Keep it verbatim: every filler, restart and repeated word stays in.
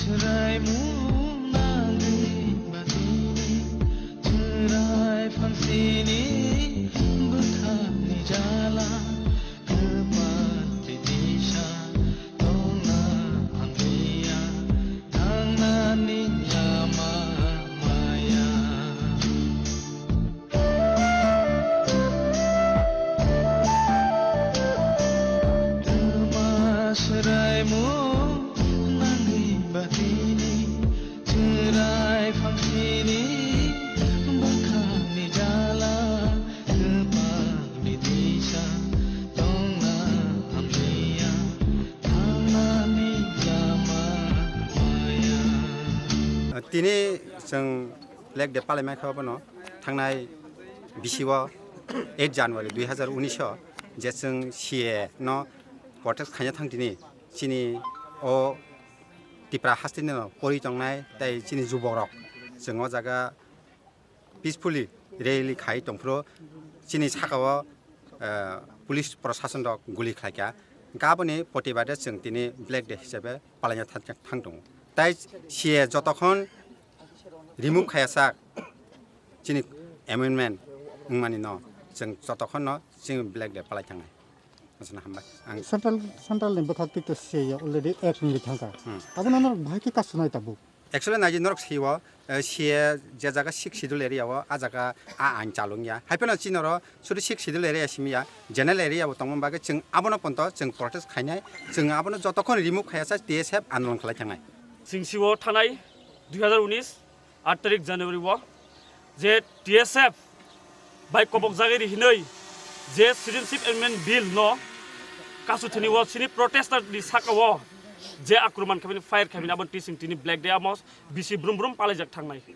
Raimung nangwi batini, chwrai phangsini bwkhakni jala, kwpal twi disa tongna hamliya, thangnani lama maya. Twma swraimung nangwi batini, chwrai phangsini bwkhakni jala, kwpalni disa tongna hamliya, thangnani lama maya. Tini chwng Black Day palai mankha bono thangnai bisio eight January dui hazar unis o je chwng C A no protest khaina thang tini chini o Tipra hasteni no pori tongnai tei chini jubokrok chwng o jaga peacefully rally khai tongphuru chini sakao, eh, police prosason rok guli khlaikha. Aboni protibade chwng tini Black Day hisabe palaina thang, thang tongo. Tai C A jotokhon remove khaya sak chini amendment wngmani no chwng jotokhon no chini Black Day palai thangnai. Asana hambai. Ang Central, central ni bwkhak twi to C A already act wngwi thangkha. Hmm. Abono norok bahai khe kasunai tabuk. Actually naidi norok siwo, eh, C A je jaga six schedule area o, a jaga a ain chalung ya. Hai phano chini oro sudu six schedule area simi ya, general area bo tongma bagwi chwng abono ponto chwng protest khainai, chwng abono jotokhon remove khaya sa T S F andolon khlai thangnai. Chwng siwo thanai dui hazar unis aat tarik January o je T S F bai kobok jagwi ri hinwi je Citizenship Amendment Bill no kasu thani o chini protester ni saka o je akromon khaimani, fire khaimani, aboni tising tini Black Day amo bisi brum brum palaijak thangnai.